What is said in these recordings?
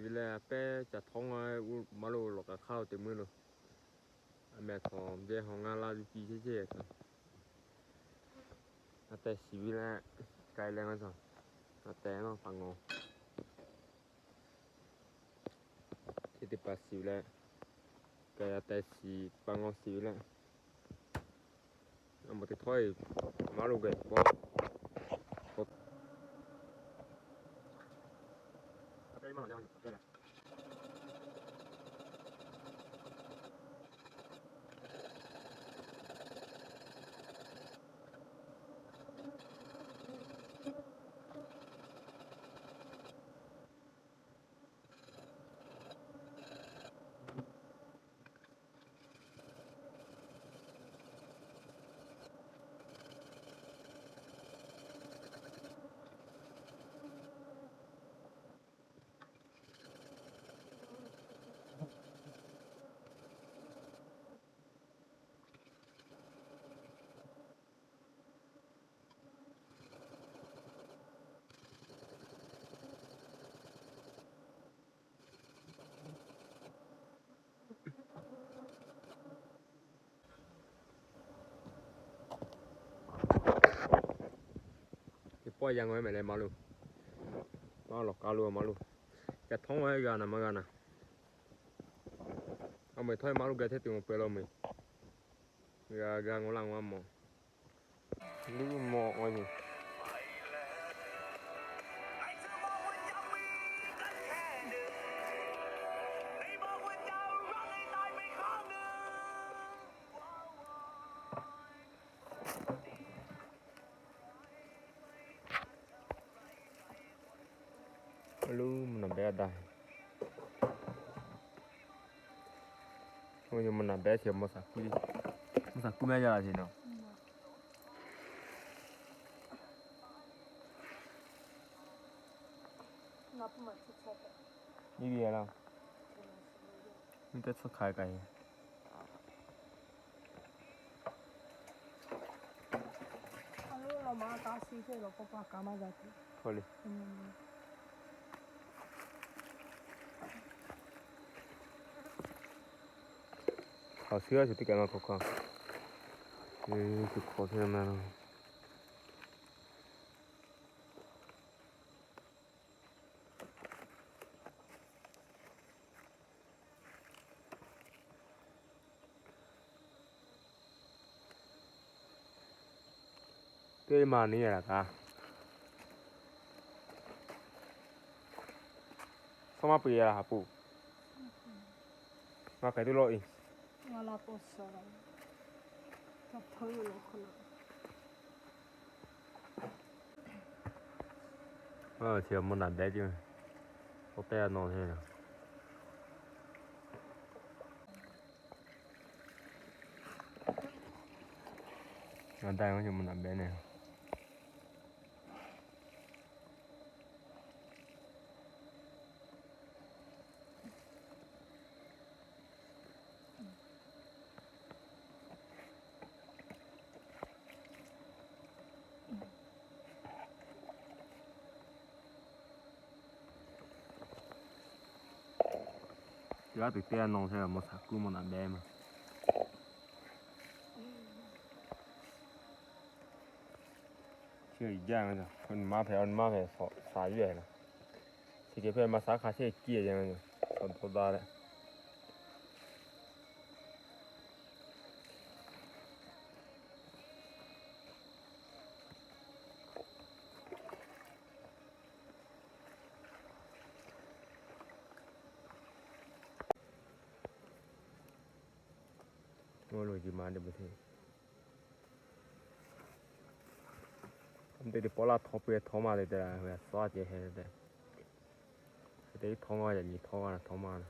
Ve leh a pehˉ ca htawˇ ngaˇ maˇ lo lawˬ k'aꞈ hk'aˇ lo te meuˇ lo. A meh htawꞈ jehˇ haw ngaˇ laˇ yuˇ piˇ chehˇ chehˇ kaꞈ, a teh shiˍ ve leh, k'ai leh ngaˇ cawˬ, a teh naˇ pa ngaw. Hk'e te pa shiˍ ve leh, k'ai a teh shiˍ pa ngaw shiˍ ve leh, a mawˬ te htawˇ maˇ lo geh pawˆ. Te pawˆ yaˇ ngaw meh leh maˇ lo, maˇ lawˬ k'aˇ lo maˇ lo, ca htawˇ ngaˇ g'a naˍ maˇ g'a naˍ. A mawˬ htawˇ maˇ lo geh hteˇ tuˬ ngaˬ peuˬ law meh. G'a g'a ngaw laˇ ngaw a mawˬ. Luˇ mawˬ ngaw yoˬ. Luˇ mvuhˇ naˍ behˉ a daˇ. Mvuhˇ naˍ behˉ chi mvuhˇ shaˍ kuiˉ, mvuhˇ shaˍ kuiˉ meh yaˇ la ce naw. Iˉ ve laˇ, nyi teˇ tsuhˇ hk'a kaꞈ e. Hk'aˬ suh a shuˍ teˇ kaꞈ maˇ hk'aw hk'aˇ, tuˬ hk'awꞈ hteˇ maˇ. Teˇ maˬ neˇ a laˬ kaꞈ, suhˉ maˇ peuˬ a laˬ haˍ poˍ. Maˇ hpehꞈ tuˬ lawˆ e. Chi mvuhˇ naˍ behˉ ce, k'oˆ teˇ a naw hteˇ. Ngaˬ daˇ mvuhˇ naˍ behˉ neˇ. Yaˇ teꞈ teˇ a naw hteˇ, mvuhˇ shaˍ kuiˉ mvuhˇ naˍ behˉ maˬ. Chi jaˇ, maˇ hpehꞈ, maˇ hpehꞈ, shaˍ yuˬ e la. Chi hk'e hpehꞈ maˇ shaˍ hk'a shehˍ kiˇ e, a, shaˍ dawˇ daꞈ leh. Oˇ lo jiˬ ma de bvuhꞈ hteˇ. Teˇ teˇ pawˆ laˇ htawˇ peuˬ htawˇ maˇ te te la, suhˉ ceh heh te. Hk'e te htawˇ maˇ yaꞈ nyi htawˇ maˇ htawˇ maˇ.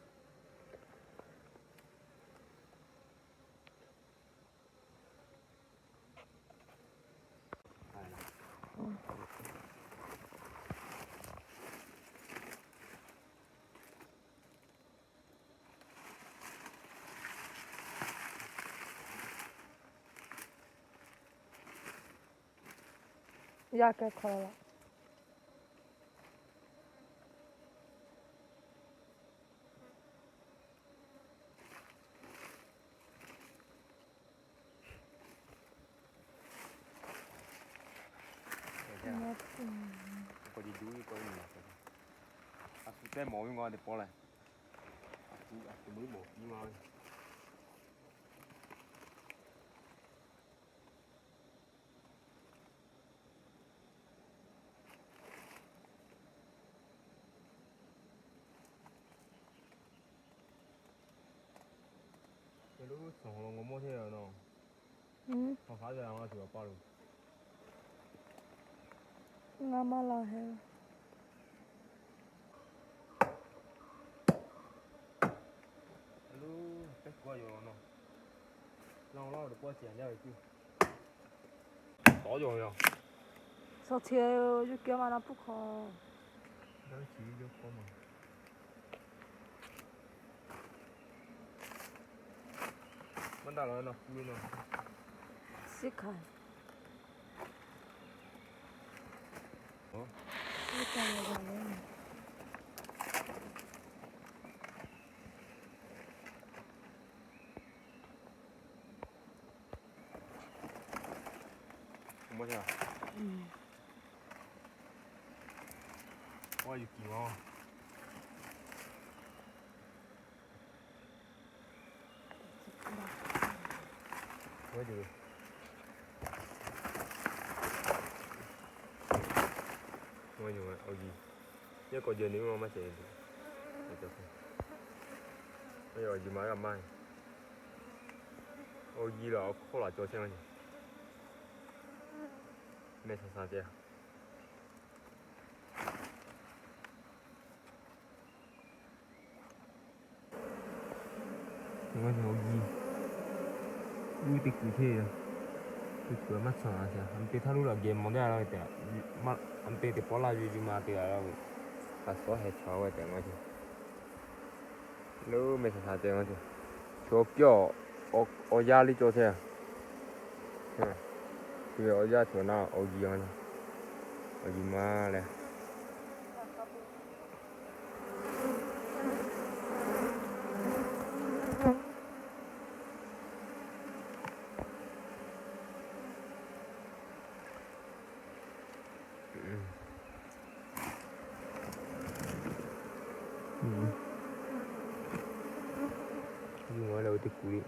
Yaˇ kehˉ hk'aw la. Yeˬ juˇ ve k'o, a shu teˇ mawˬ ve ngaw teˇ pawˆ leh, a shu mawˬ piˇ ma ve. Te lo tsuhˬ lo ngaw mawˇ chehˇ ve na. Hk'aˬ ve ngaˬ tuˬ a pa lo. Ngaˬ maˇ la he. Lo, teˇ kuˬ a yoˬ na. Laˇ laˇ lo pawˆ ce a yaˇ ve tuˬ. Tawˉ yoˬ yoˬ. Suhˍ chi yuˬ kehˬ ma na puˇ hk'aw. Daꞈ ve chi yuˬ kehˬ ma. Maˇ daꞈ la na puˇ ve na. Siˉ hkanˍ. Maˇ yaˇ. Maˇ yuˬ kiˬ ma. Maˇ yuˬ. Maˇ yuˬ awˬ yiˬ. Yawˇ k'awꞈ jehˬ ni maˇ maˇ cehˬ. Awˬ yiˬ ma g'a maˇ. Awˬ yiˬ laˬ awˬ hkawˇ laˬ cawˬ chehˇ ma. Mehˆ shaˍ shaˍ ceh. Awˬ yiˬ, uˉ teˇ kuˬ chehˇ. Teˇ kuˬ maˇ tsuhˇ a, a te htaˇ lo laꞈ geh mawˬ teˇ a la ve tehꞈ, a te teˇ pawˆ laˇ yuˬ yuˬ ma te a la ve, a suhˉ heh chaw ve tehꞈ ngaˬ ceh. Lo mehˆ shaˍ shaˍ ceh ngaˬ ceh. Chaw kiˇ awˬ, awˬ yaˇ liˇ cawˬ chehˇ. Awˬ yaˇ chaw na awˬ yiˬ a, awˬ yiˬ ma leh. Yuˬ ma leh oˇ teˇ kuˬ le.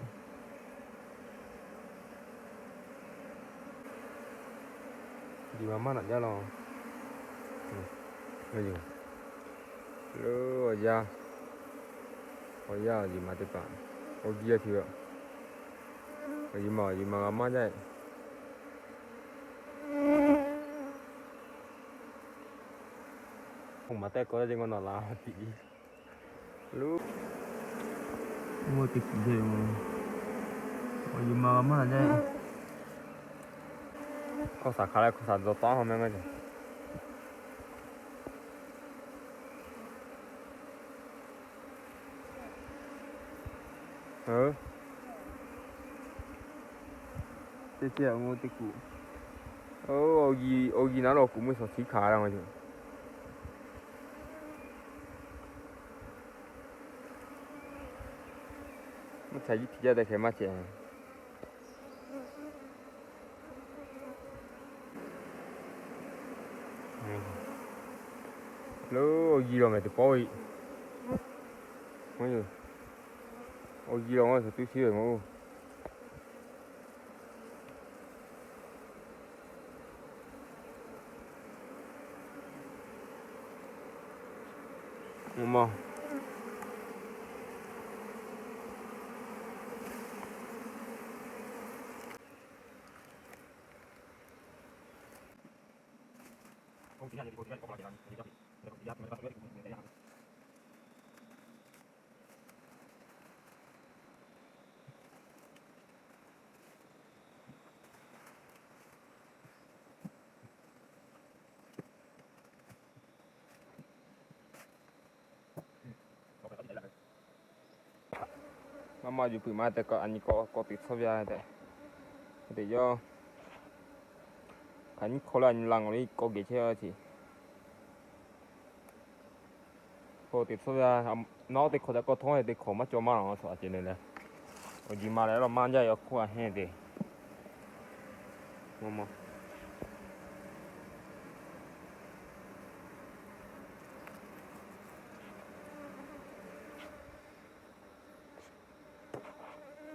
Jiˬ ma maˇ naꞈ jaˇ la. Lo awˬ yaˇ, awˬ yaˇ awˬ yiˬ ma teˇ hpaˍ, awˬ yiˬ a htiꞈ, awˬ yiˬ ma awˬ yiˬ ma g'a maˇ jaˇ. Hk'oˆ maˍ teˇ kawˆ teˇ ngaw naˬ la tiꞈ. Lo, oˇ teˇ kuˬ le, awˬ yiˬ ma g'a maˇ jaˇ. Hkawˇ shaˍ hk'a leh hkawˇ shaˍ dawˬ taˉ haw meh maˇ ceh. Teˇ ceh a mvuh teˇ kuˬ. Awˬ yiˬ, awˬ yiˬ naˉ lo kuˬ mvuhˇ shawˍ chi hkanˍ la ma yoˬ. Mvuhˇ cha yiˉ htiꞈ jaˇ tehꞈ hk'e maˇ ceh. Lo, awˬ yiˬ lawˬ mehˍ teˇ pawˆ ve. Awˬ yiˬ lawˬ ma tuˬ shiˉ ve ma oˇ. Maˇ Maˇ maˇ yuˬ puiˍ ma tehꞈ k'o, a nyi k'awꞈ k'awꞈ teꞈ tsuhˇ ve tehꞈ, teꞈ yawˇ hk'aˬ nyiˇ hk'awꞈ leh a nyi la ngawˬ le k'awꞈ geh chehˇ ve ce. K'awꞈ teꞈ tsuhˇ ve, nawˉ teˇ hk'awꞈ tehꞈ k'awꞈ htawˇ teˇ hk'awꞈ maˇ cawˬ maˇ laˬ a shawˍ a ce le leh, awˬ yiˬ ma leh law maˇ jaˇ ve awˬ hk'oˆ a hehnˇ te. Maˇ maˇ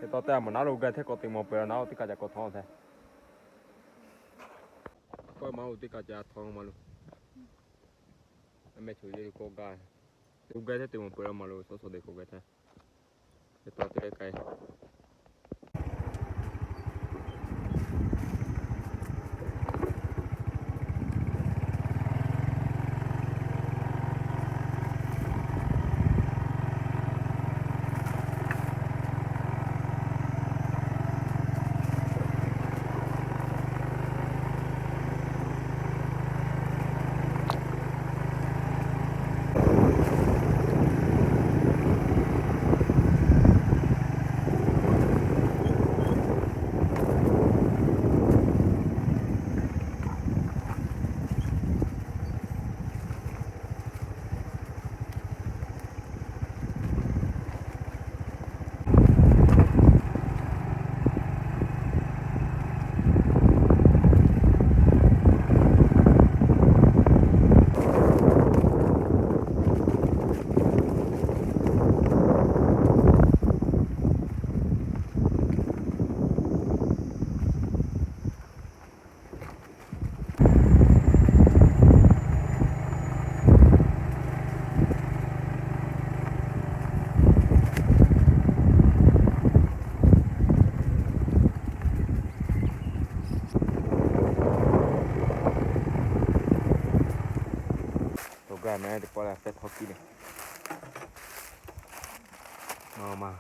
Hk'e taw te a maˬ naˉ lo gaˇ hteˇ k'awꞈ te mawˬ peuˬ naˉ lo teˇ kaꞈ ca k'awꞈ htawˇ htaˇ. K'awˇ maˇ lo teˇ kaꞈ ca htawˇ maˇ lo. Mehˇ choˬ yehˇ lo k'awˇ gaˇ. Lo gaˇ hteˇ te mawˬ peuˬ la maˬ lo, shaw shaw deꞈ k'awꞈ gaˇ hteˇ. Hk'e taw te leh k'ai. Awˬ gaˇ meh teˇ pawˆ lehˬ pehˇ hpawˇ kiˇ le. Awˬ ma.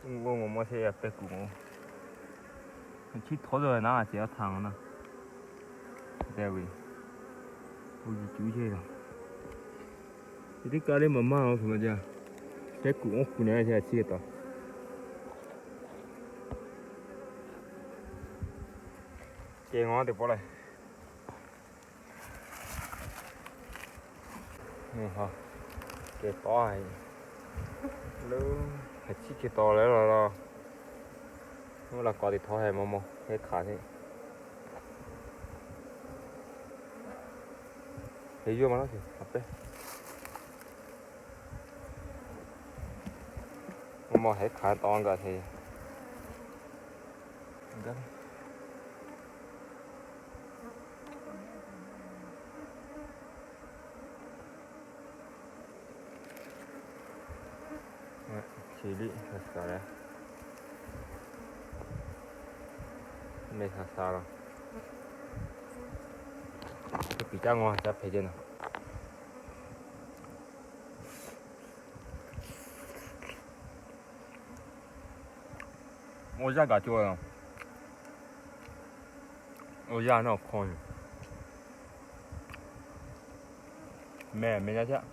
Ngaˬ maw sheh yaꞈ pehˇ kuˬ maw. Chiˇ htawˇ lawˬ naˉ ceˬ aˉ htaˇ naˉ. Deh ve, oˇ yiˬ cuˉ chehˇ laˬ. Teˇ kaˆ lehˬ maˬ maˇ lo hk'e ma jaˇ. Pehˇ kuˬ oˉ kuˬ na chehˇ chi taw. Kehˬ ngaw teˇ pawˆ lehˬ. Kehˬ taw, lo, hk'aˬ chiˇ kehˬ taw leh la la. Oˇ la k'awꞈ teꞈ htawˇ heh maw maw heh hk'aˬ hteˇ. Heh yuˇ maˇ laˇ sheˍ a pehˇ. Maw maw heh hk'aˬ taw gaˬ hteˇ. Chi liˇ ha sha leh, mehˇ ha sha la. Piˍ caˇ ngaw caˇ hpehꞈ ceh naˬ. Awˬ yanˇ gaˬ cawˬ a. Awˬ yanˇ naˇ awˬ hkawˇ yoˬ. Mehˬ mehˬ yaˇ caˇ.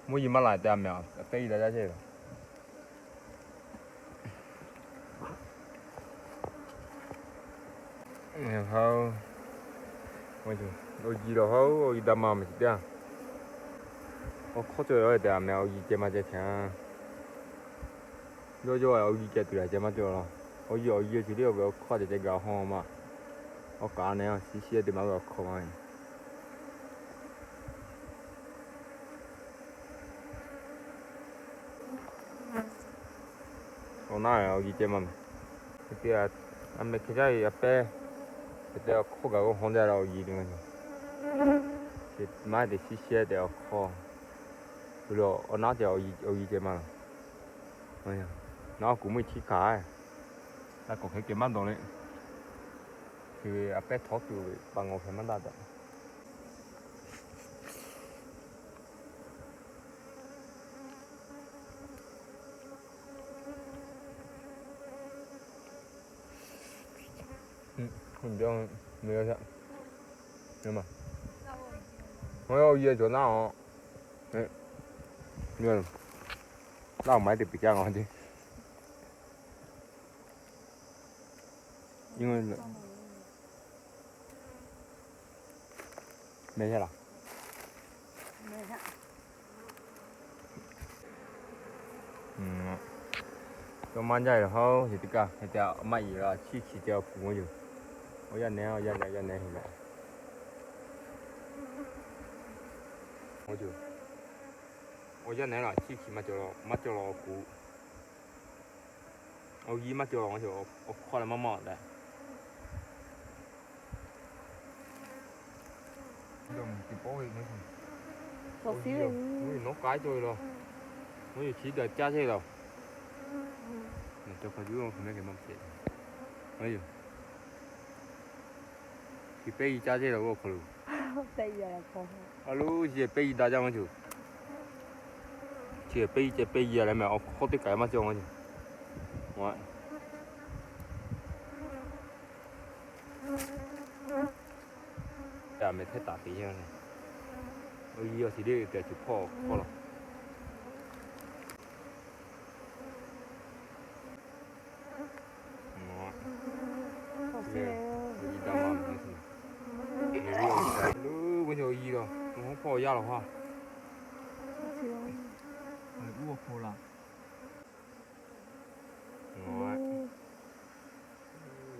Mvuhˇ yeˬ maˇ la te a mehˬ a teˇ yi la yaˇ ceh yoˬ. Awˬ yiˬ lawˬ haˉ awˬ yiˬ daꞈ ma mehˬ teˇ a. Awˬ hkawˇ cawˬ yoˬ te a mehˬ awˬ yiˬ ceh ma ceh hk'e a. Yawˇ yawˇ awˬ yiˬ ceh tuˬ yaꞈ ceh maˇ cawˬ laˬ. Awˬ yi awˬ yi chi teˇ awˬ ve awˬ hkawˇ te te gaˬ haw ma. Awˬ kaꞈ neh shiˉ shiˉ te ma ve awˬ hkawˇ ma. Awˬ naˉ awˬ yi ceh ma. Hk'e te, a meh hk'e caˇ ve a pehˇ, hk'e te awˬ hkawˇ gaˬ k'o haw jaˇ la awˬ yi le. Maˇ te shiˉ shiˉ te awˬ hkawˇ. Lo awˬ naˉ te awˬ yi ceh ma la. Naˉ kuˬ mvuhˇ chiˉ hkanˍ, taˇ kawꞈ hk'e kehˬ maˇ dawˬ le. Hk'e ve a pehˇ htawˇ tuˬ ve pa ngawˬ hpehꞈ maˇ daꞈ daꞈ. Awˬ yi cawˬ naˉ-oˬ. Naˉ maˇ te piˍ caˇ ngaˬ ce. Meh laˬ. Tawˇ maˇ jaˇ ve hawˉ, teˇ kaˇ hk'e te maˇ yeˬ la, chiˇ chi te awˬ kuˬ maˇ yoˬ. Awˬ yanˇ neh, awˬ yanˇ neh, awˬ yanˇ neh heˆ leh. Awˬ yanˇ neh la chiˇ chi maˇ cawˬ la, maˇ cawˬ la awˬ kuˬ. Awˬ yi maˇ cawˬ la, awˬ hkawˇ leh maˇ maˇ leh. Nawˉ k'ai cawˬ ve laˬ. Nawˉ yoˬ chi gaˬ caˇ chehˇ laˬ. Nawˬ cawˬ hk'aw yuˬ-o, hk'e mehˆ hk'e maˇ ceh. Nawˉ yoˬ chi pehˇ yi caˇ chehˇ laˬ, oˇ hk'aw lo. A lo, chi pehˇ yi daꞈ jaˇ maˇ cawˬ. Chi pehˇ yi ceh pehˇ yi a leh meh awˬ hkawˇ teˇ kaꞈ maˇ cawˬ maˇ cawˬ. Meh hteˇ taˍ te yaˇ. Awˬ yi awˬ shiˍ le te cuˬ hpawˇ hpawˇ laˬ. Lo, mvuhˇ cawˬ yi laˬ, mvuhˇ hawˉ hpawˇ yaˇ laˬ haˉ. Uˉ awˬ hk'aw laˬ.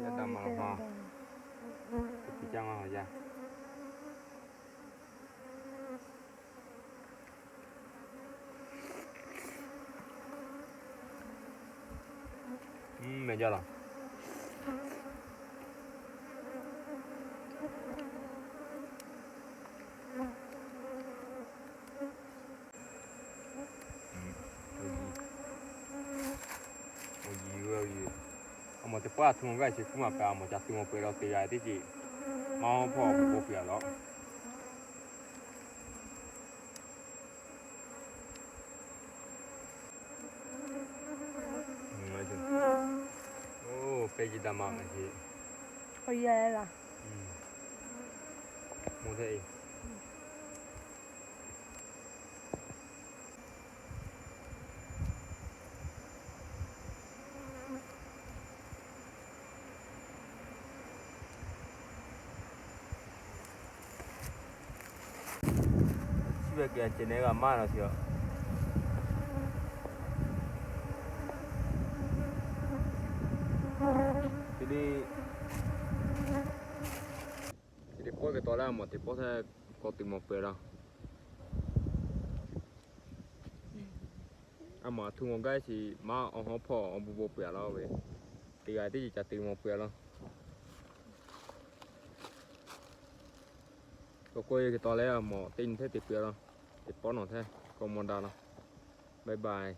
Yaˇ daꞈ ma laˬ haˉ. Teˇ caˇ maˇ haˍ yaˇ. Meh jaˇ laˬ. Awˬ yi, a mawˬ teˇ pawˆ a htoꞈ ma g'aˇ chi hkuˇ maˬ pehꞈ, a mawˬ ca htoꞈ ma peuˬ la teˇ g'aˇ teˇ ceuˬ maˇ hawˉ hpawˇ awˬ bon k'oˆ piˇ a laˬ. Oˇ, pehˇ ji daꞈ ma ma ce. Mvuh hteˇ e. Chi ve kehˬ ceh neh g'a maˇ laˬ ce a. Chi teˇ pawˆ kehˬ taw leh a mawˬ teˇ pawˆ hteˇ k'awꞈ tuˬ mawˬ peuˬ laˇ. A mawˬ a htoꞈ ma g'aˇ chi maˇ awˬ hawˉ hpawˇ awˬ bon bon peuˬ a laˇ ve, teˇ g'aˇ teˇ ceuˬ ca tuˬ mawˬ peuˬ a laˇ. K'awꞈ k'oˆ e kehˬ taw leh a mawˬ teˇ nyi hteˇ te peuˬ a laˇ. Teˇ pawˆ nawˬ hteˇ k'awꞈ mawˬ daꞈ laˇ. Bye bye.